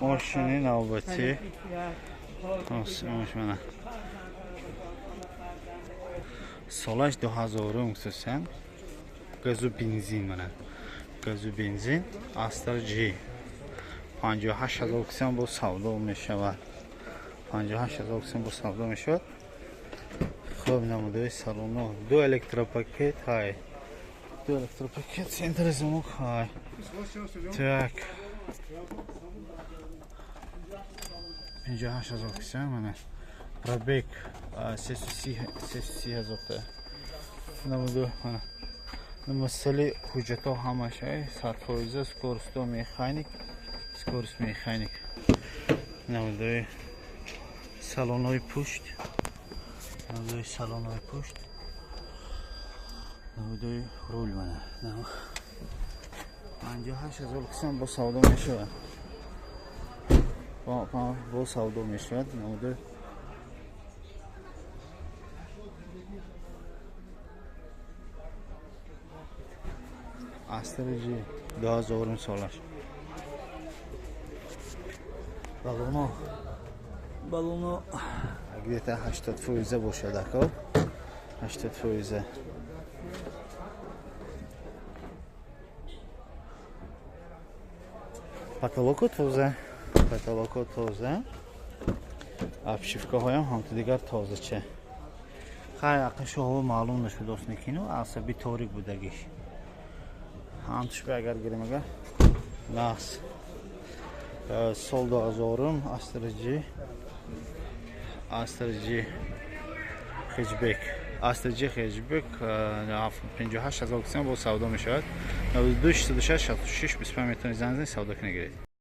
Мошини навбатӣ мана, солаш 2000-ум, хусусан газу бензин. Мана, газу бензин, Астра Ҷи, 58 000 кисам бо савдо мешавад. 58 000 кисам бо савдо мешавад. Хуб, намудаи салоно, ду электропакет ҳай, ду электропакет, центр замок ҳай. Так, 58 000 кисам. Мана, пробег 330 000 та. Намуду, мана, масъали ҳуҷҷатҳо ҳамаш 100%, скоросто механик, скорость механик. Намудаи салонҳои пушт, намудаи салонҳои пушт, намудаи рул. Мана, 58 000 кисам бо савдо мешавад, бо савдо мешавад. Намудаи Астра Ҷи, 2000-ум солаш. Балоно где-то 80% бошад, ако 80%. Потолоко тоза, потолоко тоза, обшивкаҳоям ҳамту дигар тозача. Хай, ақиши ҳаво маълум нашуд, осникину асаби торик будагиш. Ҳамтушба агар гирем, агар нақс. Сол 2000-ум, Астра Ҷи, Астра Ҷи хэтчбек, Астра Ҷи хэтчбек, 58 000 кисам бо савдо мешавад. 92 66 66 25 метавонед занг занед, савдо кунед, гиред.